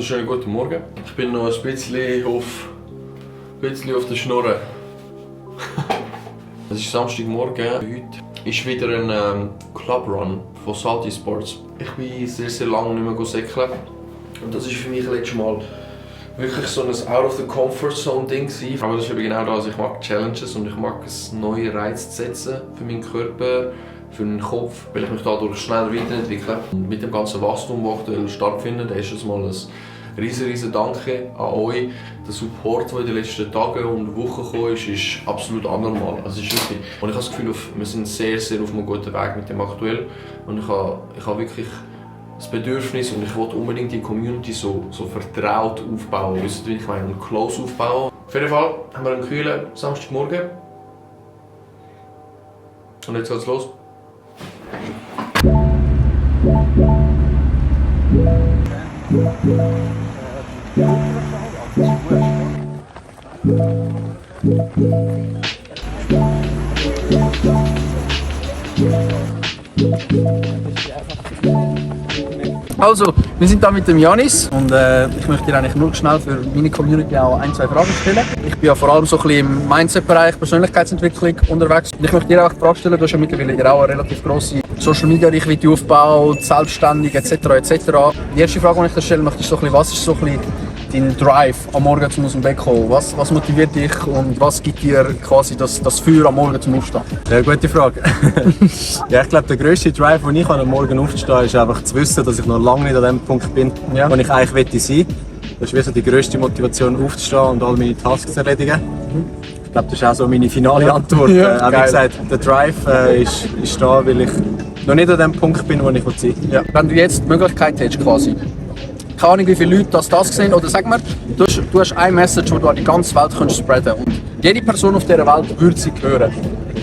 wunderschönen guten Morgen. Ich bin noch ein bisschen auf der Schnurre. Es ist Samstagmorgen. Heute ist wieder ein Clubrun von Salty Sports. Ich bin sehr lange nicht mehr säckeln. Und das ist für mich letztes Mal wirklich so ein Out-of-the-Comfort-Zone-Ding. Aber das ist eben genau das. Ich mag Challenges und ich mag es, neue Reize zu setzen für meinen Körper, für den Kopf, weil ich mich dadurch schnell weiterentwickle. Und mit dem ganzen Wachstum, das aktuell stattfindet, ist es mal ein riesen Danke an euch. Der Support, der in den letzten Tagen und Wochen gekommen ist absolut anormal. Also ist wirklich. Und ich habe das Gefühl, wir sind sehr auf einem guten Weg mit dem aktuell. Und ich habe wirklich das Bedürfnis und ich will unbedingt die Community so vertraut aufbauen. Wisst ihr, wie ich meine? Und close aufbauen. Auf jeden Fall haben wir einen kühlen Samstagmorgen. Und jetzt geht's los. Also, wir sind da mit dem Janis und ich möchte dir eigentlich nur schnell für meine Community auch ein, zwei Fragen stellen. Ich bin ja vor allem so ein bisschen im Mindset-Bereich, Persönlichkeitsentwicklung unterwegs. Und ich möchte dir auch die Frage stellen, du hast ja mittlerweile auch eine relativ grosse Social-Media-Reichweite aufgebaut, selbstständig etc. Die erste Frage, die ich dir stellen möchte, ist so ein bisschen, was ist so ein bisschen dein Drive am Morgen aus dem Bett kommen? Was motiviert dich und was gibt dir quasi das Feuer am Morgen zum Aufstehen? Ja, gute Frage. Ja, ich glaube, der grösste Drive, den ich am Morgen aufstehe, ist einfach zu wissen, dass ich noch lange nicht an dem Punkt bin, wo ich eigentlich sein möchte. Das ist die grösste Motivation, aufzustehen und all meine Tasks zu erledigen. Ich glaube, das ist auch so meine finale Antwort. Ja, wie gesagt, der Drive ist da, weil ich noch nicht an dem Punkt bin, wo ich sein will. Ja. Wenn du jetzt die Möglichkeit hättest, quasi, keine Ahnung, wie viele Leute das sehen, oder sag mal, du hast eine Message, die du an die ganze Welt spreaden kannst und jede Person auf dieser Welt würde sie hören.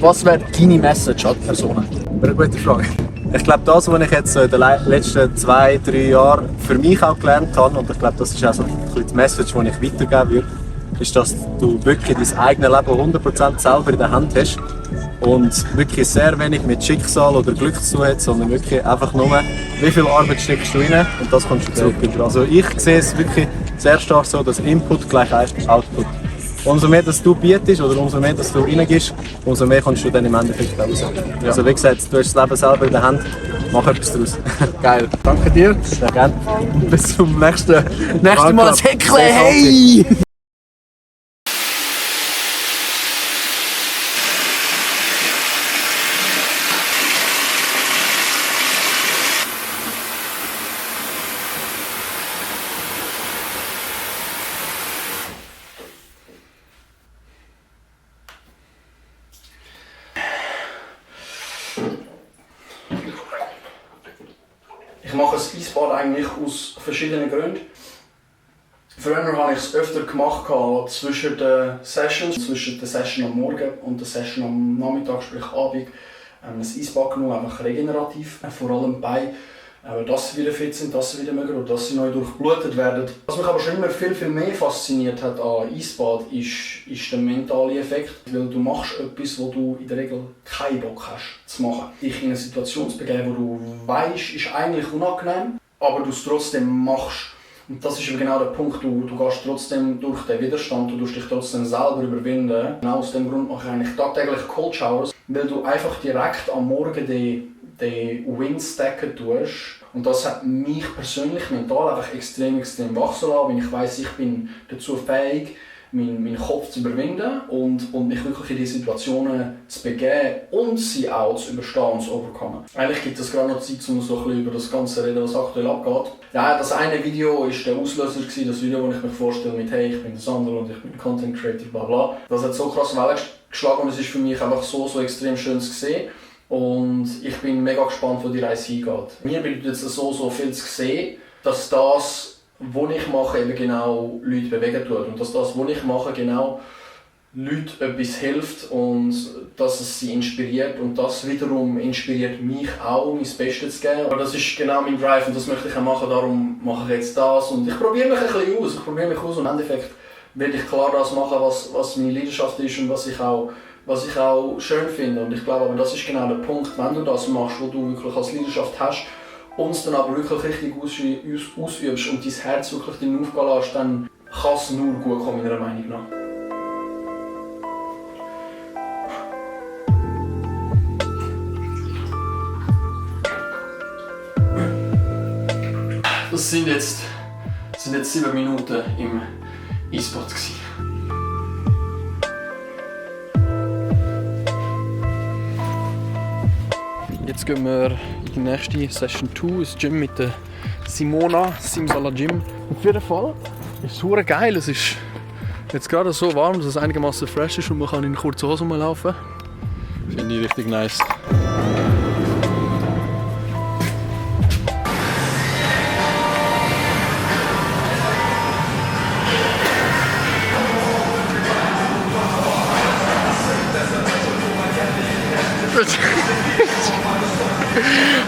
Was wäre deine Message an die Personen? Eine gute Frage. Ich glaube, das, was ich jetzt in den letzten 2-3 Jahren für mich auch gelernt habe, und ich glaube, das ist auch so die Message, die ich weitergeben würde, ist, dass du wirklich dein eigenes Leben 100% selber in der Hand hast und wirklich sehr wenig mit Schicksal oder Glück zu tun hat, sondern wirklich einfach nur, wie viel Arbeit steckst du rein und das kannst du zurückgeben. Also ich sehe es wirklich sehr stark so, dass Input gleich Output. Umso mehr dass du bietest oder umso mehr dass du reingehst, umso mehr kannst du dann im Endeffekt auch raus. Ja. Also wie gesagt, du hast das Leben selber in der Hand, mach etwas daraus. Geil, danke dir. Sehr gerne. Bis zum nächsten Mal das Häckle, hey! Ich mache ein Eisbad eigentlich aus verschiedenen Gründen. Früher habe ich es öfter gemacht zwischen den Session am Morgen und der Session am Nachmittag, sprich Abend. Ein Eisbad genommen, einfach regenerativ, vor allem bei dass sie wieder fit sind, dass sie wieder mögen und dass sie neu durchblutet werden. Was mich aber schon immer viel mehr fasziniert hat an Eisbad ist der mentale Effekt. Weil du machst etwas, wo du in der Regel keinen Bock hast zu machen. Dich in eine Situation zu begeben, wo du weißt, ist eigentlich unangenehm, aber du es trotzdem machst. Und das ist genau der Punkt, du gehst trotzdem durch den Widerstand, du tust dich trotzdem selber überwinden. Genau aus dem Grund mache ich eigentlich tagtäglich Cold Showers, weil du einfach direkt am Morgen den Win stacken tust. Und das hat mich persönlich mental einfach extrem wach zu lassen, weil ich weiss, ich bin dazu fähig, meinen Kopf zu überwinden und mich wirklich in diese Situationen zu begeben und sie auch zu überstehen und zu overkommen. Eigentlich gibt es gerade noch Zeit, um so ein bisschen über das Ganze zu reden, was aktuell abgeht. Ja, das eine Video war der Auslöser, das Video, wo ich mich vorstelle mit «Hey, ich bin der Sandro und ich bin Content Creator, bla bla». Das hat so krass Wellen geschlagen und es ist für mich einfach so extrem schön zu sehen. Und ich bin mega gespannt, wo die Reise hingeht. Mir bedeutet es so viel zu sehen, dass das, was ich mache, eben genau Leute bewegen tut. Und dass das, was ich mache, genau Leuten etwas hilft und dass es sie inspiriert. Und das wiederum inspiriert mich auch, mein Bestes zu geben. Aber das ist genau mein Drive und das möchte ich auch machen, darum mache ich jetzt das. Und ich probiere mich ein bisschen aus. Und im Endeffekt werde ich klar das machen, was meine Leidenschaft ist und was ich auch schön finde. Und ich glaube, aber das ist genau der Punkt, wenn du das machst, was du wirklich als Leidenschaft hast und es dann aber wirklich richtig ausübst und dein Herz wirklich drin aufgehen lässt, dann kann es nur gut kommen, meiner Meinung nach. Das sind jetzt 7 Minuten im E-Sport gewesen. Jetzt gehen wir in die nächste Session 2 ins Gym mit der Simona, Simsala Gym. Auf jeden Fall ist es super geil. Es ist jetzt gerade so warm, dass es einigermaßen fresh ist und man kann in kurzen Hosen rumlaufen. Finde ich richtig nice.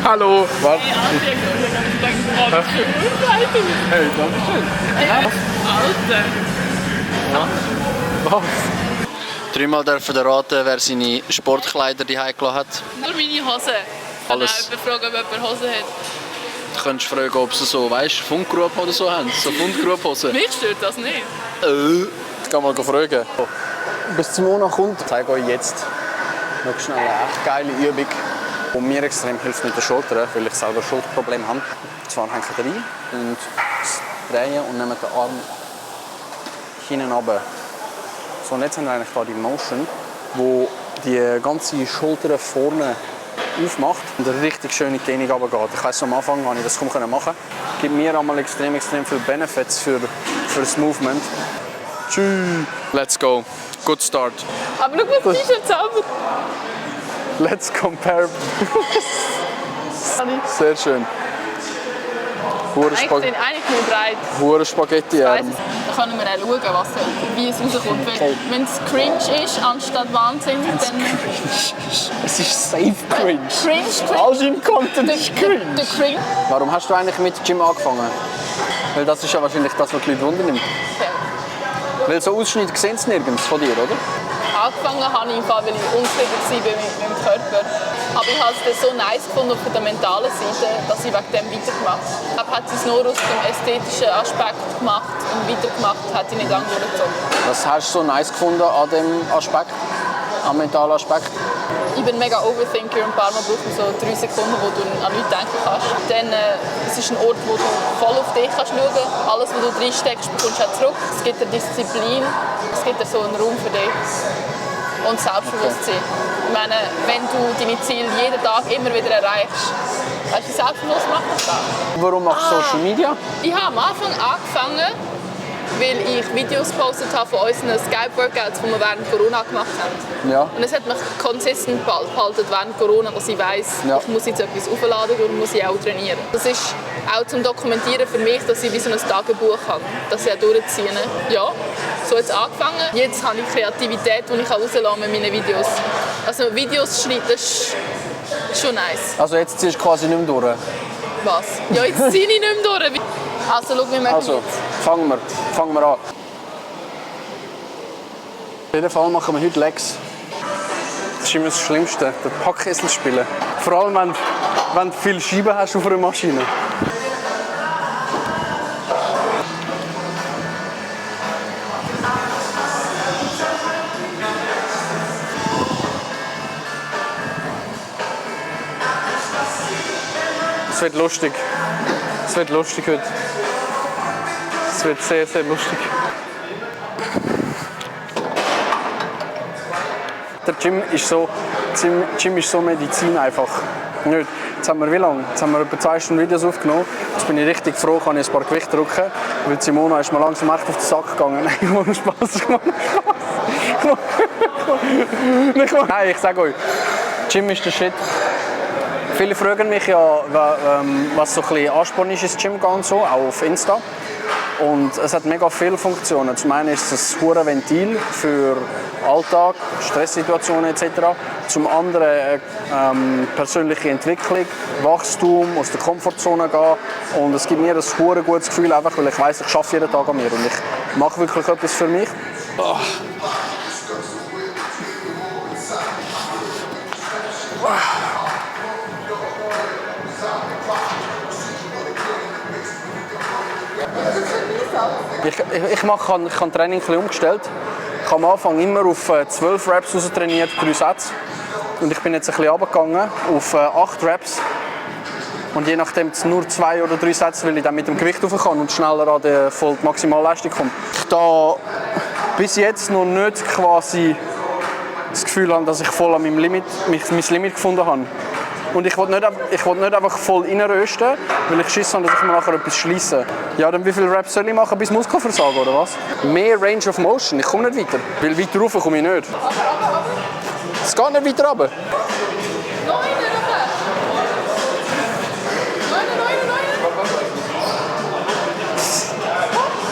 Hallo! Warte! Hey, danke schön! Alter! Was? Dreimal dürfen raten, wer seine Sportkleider die gelassen hat. Nur meine Hose. Alles. Ich kann auch fragen, ob jemand Hose hat. Du könntest fragen, ob sie so, weißt, Funkgrube oder so haben. So Fundgrube-Hosen. Mich stört das nicht. Ich kann mal fragen. Bis Simona kommt, ich zeige euch jetzt noch schnell eine echt geile Übung, die mir extrem hilft mit den Schultern, weil ich selber Schulterprobleme habe. Und zwar hängt ihr rein und drehen und nehmen den Arm hinten runter. So, und jetzt haben wir eigentlich hier die Motion, wo die ganze Schulter vorne aufmacht und eine richtig schöne Dehnung runtergeht. Ich weiss, am Anfang konnte ich das kaum machen. Es gibt mir einmal extrem viele Benefits für das Movement. Tschüss. Let's go. Good start. Aber schau mal, das T-Shirt selber. Let's compare. Sehr schön. Eigentlich nur breit. Hure Spaghetti. Da können wir auch schauen, wie es rauskommt. Weil, wenn es cringe ist, anstatt Wahnsinn, dann... Es ist safe cringe. Cringe. All im Content ist cringe. Der Cringe. Warum hast du eigentlich mit Gym angefangen? Weil das ist ja wahrscheinlich das, was die Leute wundern. Weil so Ausschnitte sehen sie nirgends von dir, oder? Angefangen habe ich, weil ich unzufrieden war mit meinem Körper. Aber ich habe es so nice gefunden auf der mentalen Seite, dass ich wegen dem weitergemacht habe. Ich habe es nur aus dem ästhetischen Aspekt gemacht und weitergemacht, hat ich nicht lange durchgezogen. Was hast du so nice gefunden an dem Aspekt? Am mentalen Aspekt? Ich bin mega Overthinker und ein paar Mal brauche ich so 3 Sekunden, wo du an nichts denken kannst. Dann, es ist ein Ort, wo du voll auf dich kannst schauen kannst. Alles, was du reinsteckst, bekommst du auch zurück. Es gibt dir Disziplin, es gibt dir so einen Raum für dich. Und Selbstbewusstsein. Ich meine, wenn du deine Ziele jeden Tag immer wieder erreichst, weißt du, wie selbstbewusst macht das dann? Warum machst du Social Media? Ich habe am Anfang angefangen, weil ich Videos gepostet habe von unseren Skype-Workouts, die wir während Corona gemacht haben. Ja. Und es hat mich konsistent behalten während Corona, dass ich weiss, Ja. ich muss jetzt etwas aufladen und muss ich auch trainieren. Das ist auch zum Dokumentieren für mich, dass ich wie so ein Tagebuch habe, dass ich auch durchziehe. Ja, so hat es angefangen. Jetzt habe ich Kreativität, die ich rauslassen mit meinen Videos. Also Videos schneiden, das ist schon nice. Also jetzt ziehst du quasi nicht mehr durch. Was? Ja, jetzt ziehe ich nicht mehr durch. Also schau, wir machen Also, jetzt. fangen wir an. Auf jeden Fall machen wir heute Legs. Das ist immer das Schlimmste, den Packkessel spielen. Vor allem, wenn du viele Scheiben hast auf einer Maschine. Es wird lustig. Es wird lustig heute. Es wird sehr, sehr lustig. Der Gym ist so Medizin einfach. Nicht. Jetzt haben wir wie lange? Jetzt haben wir etwa 2 Stunden Videos aufgenommen. Jetzt bin ich richtig froh, kann ich ein paar Gewichte drücken. Weil Simona ist mir langsam echt auf den Sack gegangen. Nein, ich mache Spaß. Nein, ich sage euch, Gym ist der Shit. Viele fragen mich ja, was so ein bisschen Ansporn ist ins Gym gehen und so, auch auf Insta. Und es hat mega viele Funktionen. Zum einen ist es ein hohes Ventil für Alltag, Stresssituationen etc. Zum anderen persönliche Entwicklung, Wachstum, aus der Komfortzone gehen. Und es gibt mir ein hohes gutes Gefühl, einfach weil ich weiss, ich arbeite jeden Tag an mir und ich mache wirklich etwas für mich. Oh. Ich habe Training ein bisschen umgestellt. Ich habe am Anfang immer auf 12 Reps raus trainiert, 3 Sätze. Und ich bin jetzt ein bisschen runtergegangen auf 8 Reps. Und je nachdem es nur 2 oder 3 Sätze, weil ich dann mit dem Gewicht rauf kann und schneller an die voll Maximalleistung komme. Ich da bis jetzt noch nicht quasi das Gefühl habe, dass ich voll an mein Limit gefunden habe. Und ich will nicht einfach voll reinrösten, weil ich Schiss habe, dass ich mir nachher etwas schliesse. Ja, dann wie viele Reps soll ich machen bis Muskelversagen, oder was? Mehr Range of Motion, ich komme nicht weiter. Weil weiter rauf komme ich nicht. Es geht nicht weiter runter.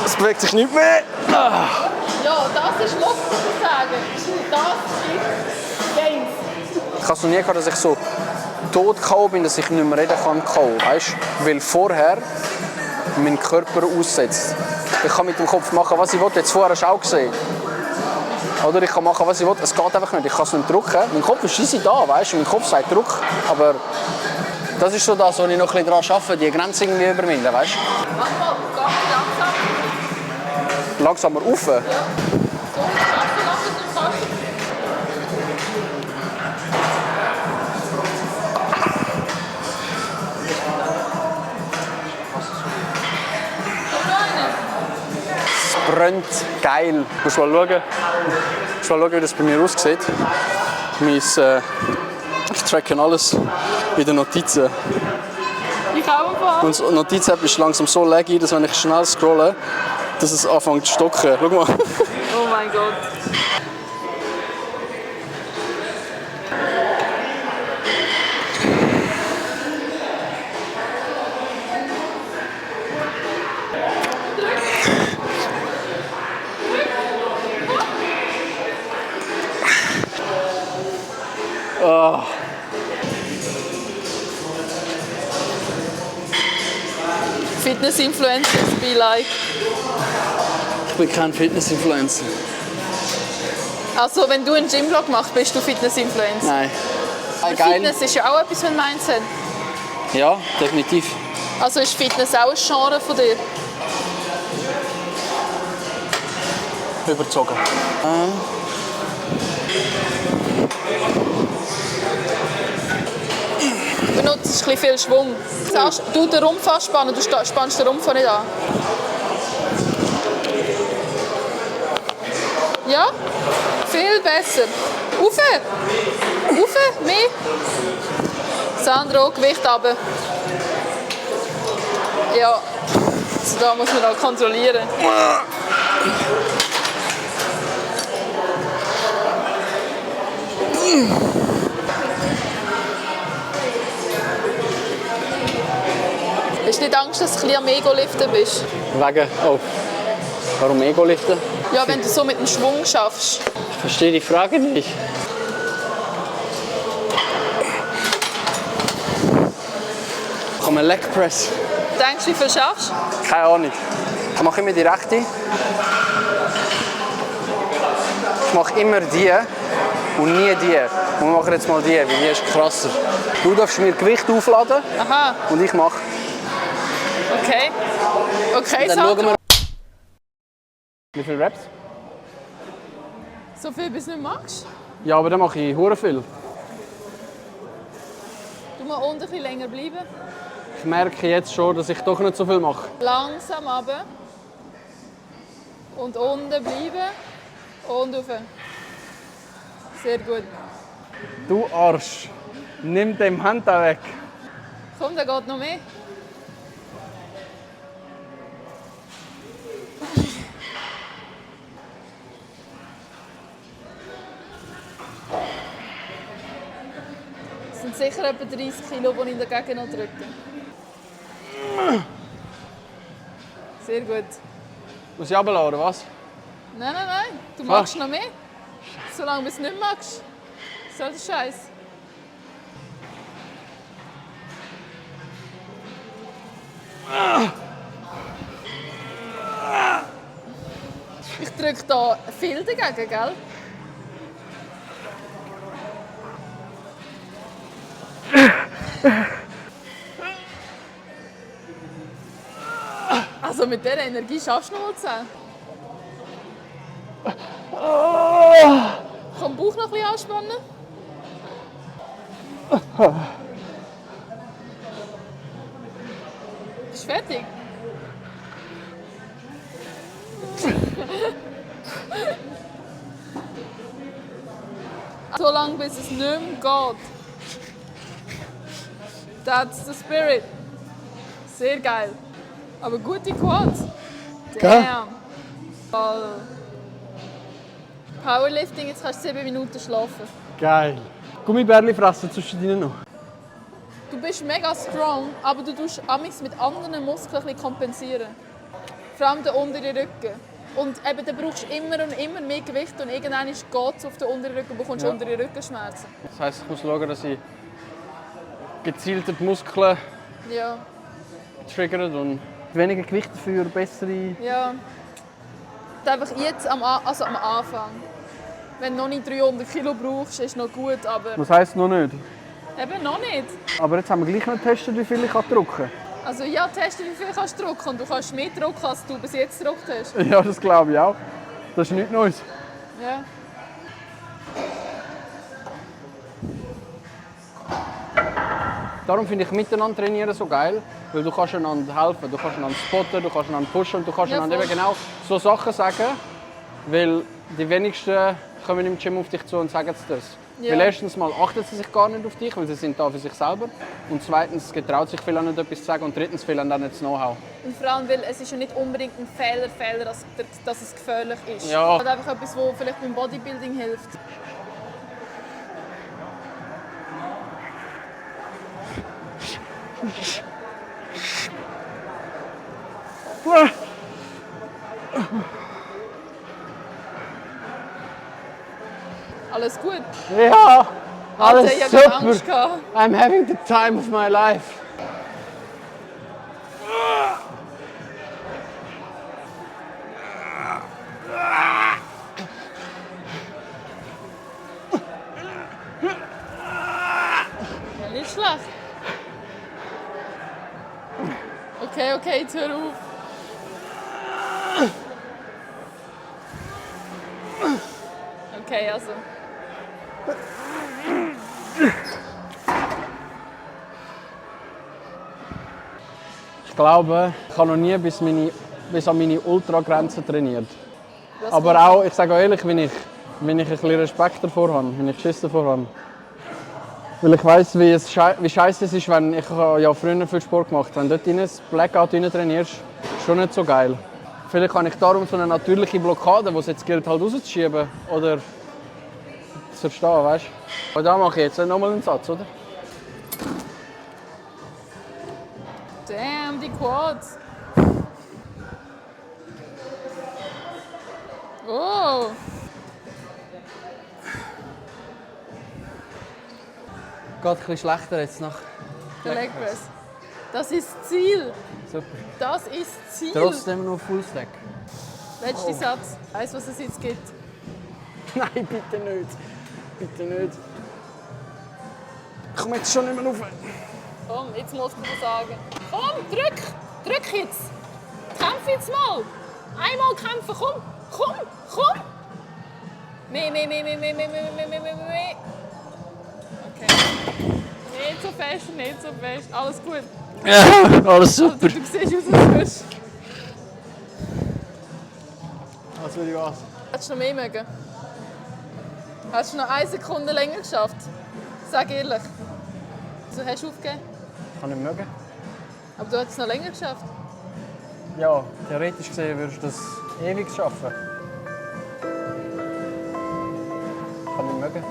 Es bewegt sich nicht mehr. Ja, das ist locker zu sagen. Das ist Games. Ich habe es noch nie gehabt, dass ich so tot K.O. bin, dass ich nicht mehr reden kann. Weißt? Weil vorher mein Körper aussetzt. Ich kann mit dem Kopf machen, was ich will. Jetzt vorher hast du auch gesehen. Oder ich kann machen, was ich will. Es geht einfach nicht. Ich kann es nicht drücken. Mein Kopf ist easy da, weißt? Mein Kopf sagt Druck. Aber das ist so das, wo ich noch ein bisschen daran arbeite, die Grenze irgendwie überwinden, weißt? Mach mal, ganz langsam. Langsamer rauf. Ja. So, schaffst du langsam, du kannst. Brennt geil. Musst mal schauen, wie das bei mir aussieht. Ich tracke alles in den Notizen. Ich auch ein paar. Und die Notiz-App ist langsam so laggy, dass wenn ich schnell scrolle, dass es anfängt zu stocken. Schau mal. Oh mein Gott. Fitness-Influencers be like. Ich bin kein Fitness-Influencer. Also wenn du einen Gym-Vlog machst, bist du Fitness-Influencer. Nein. Aber Geil. Fitness ist ja auch etwas mit Mindset. Ja, definitiv. Also ist Fitness auch ein Genre von dir? Überzogen. Du nutzt ein bisschen viel Schwung. Du den Rumpf anspannen, du spannst den Rumpf nicht an. Ja? Viel besser. Rauf! Rauf! Mehr! Sandro, Gewicht runter. Ja, also da muss man auch kontrollieren. Hast du nicht Angst, dass du ein bisschen am Ego-Liften bist? Wegen? Oh. Warum Ego-Liften? Ja, wenn du so mit dem Schwung schaffst. Ich verstehe die Frage nicht. Ich habe einen Leg Press. Denkst du, wie viel schaffst du? Keine Ahnung. Ich mache immer die rechte. Ich mache immer die und nie die. Und wir machen jetzt mal die, weil die ist krasser. Du darfst mir Gewicht aufladen Aha, und ich mache. okay. Okay, Dann schauen Sandro. wir. Wie viele Reps? So viel, bis du nicht magst? Ja, aber dann mache ich hure viel. Du musst unten ein bisschen länger bleiben. Ich merke jetzt schon, dass ich doch nicht so viel mache. Langsam runter. Und unten bleiben. Und rauf. Sehr gut. Du Arsch, nimm dem Hand da weg. Komm, da geht noch mehr. Es sind sicher etwa 30 Kilo, die ich dagegen noch drücke. Sehr gut. Muss ich runterlassen, oder was? Nein, nein, nein. Du magst noch mehr. Solange du es nicht magst. Soll der Scheiß. Ich drücke da viel dagegen, gell? Also Also mit dieser Energie schaffst du noch mal 10. Komm, Bauch noch ein bisschen anspannen. Bist du fertig? So lange, bis es nicht mehr geht. That's the spirit. Sehr geil. Aber gute Quads. Damn. Voll. Powerlifting, jetzt kannst du 7 Minuten schlafen. Geil. Gummibärli fressen zwischen ihnen noch. Du bist mega strong, aber du tust amigs mit anderen Muskeln ein bisschen kompensieren. Vor allem den unteren Rücken. Und eben, dann brauchst du immer und immer mehr Gewicht und irgendwann geht es auf den unteren Rücken und bekommst untere Rückenschmerzen. Das heisst, ich muss schauen, dass ich gezielt die Muskeln Ja. triggern und weniger Gewicht für bessere... Ja. Einfach jetzt am Anfang. Wenn du noch nicht 300 Kilo brauchst, ist es noch gut, aber Das heisst noch nicht. eben noch nicht. Aber jetzt haben wir gleich noch getestet, wie viel ich drücken kann. Also ja, teste, wie viel kannst du drücken und du kannst mehr drücken, als du bis jetzt gedrückt hast. Ja, das glaube ich auch. Das ist nichts Neues. Ja. Darum finde ich miteinander trainieren so geil, weil du kannst einander helfen, du kannst einander spotten, du kannst einander pushen und du kannst Ja, einander voll. eben genau so Sachen sagen, weil die wenigsten kommen im Gym auf dich zu und sagen dir das. Ja. Weil erstens mal achten sie sich gar nicht auf dich, weil sie sind da für sich selber und zweitens getraut sich viele auch nicht etwas zu sagen und drittens viele haben auch nicht das Know-how. Und vor allem, weil es ist ja nicht unbedingt ein Fehler, dass es gefährlich ist. Ja. Es ist einfach etwas, was vielleicht beim Bodybuilding hilft. Alles gut? Ja, alles Alter, ich hatte super. Angst gehabt. I'm having the time of my life. Ja, nicht schlecht. Okay, jetzt hör auf. Okay, also. Ich glaube, ich habe noch nie bis an meine Ultragrenzen trainiert. Das Aber kommt- auch, ich sage auch ehrlich, wenn ich ein bisschen Respekt davor habe, wenn ich Schiss davor habe. Weil ich weiss, wie scheiße es ist, wenn ich ja früher viel Sport gemacht habe. Wenn du dort in ein Blackout rein trainierst, ist schon nicht so geil. Vielleicht habe ich darum so eine natürliche Blockade, die es jetzt gilt, halt rauszuschieben oder zu verstehen, weißt du? Und da mache ich jetzt nochmal einen Satz, oder? Damn, die Quads. Oh. Geht ein bisschen schlechter jetzt nach. Der Leg Press. Das ist das Ziel. Super. Das ist das Ziel. Trotzdem noch Full Stack. Letzter Satz. Weißt du, was es jetzt gibt? Nein, bitte nicht. Bitte nicht. Ich komme jetzt schon nicht mehr rauf. Komm, jetzt musst du das sagen. Komm, drück! Drück jetzt! Kämpf jetzt mal! Einmal kämpfen, komm! Mehr. Okay. Nicht so fest. Alles gut. Ja, alles Also, du siehst aus, als würdest Was will ich was? Hättest du noch mehr mögen? Hast du noch 1 Sekunde länger geschafft? Sag ehrlich. Also, hast du aufgegeben? Kann ich mögen? Aber du hättest es noch länger geschafft. Ja, theoretisch gesehen würdest du das ewig schaffen. Kann ich mögen?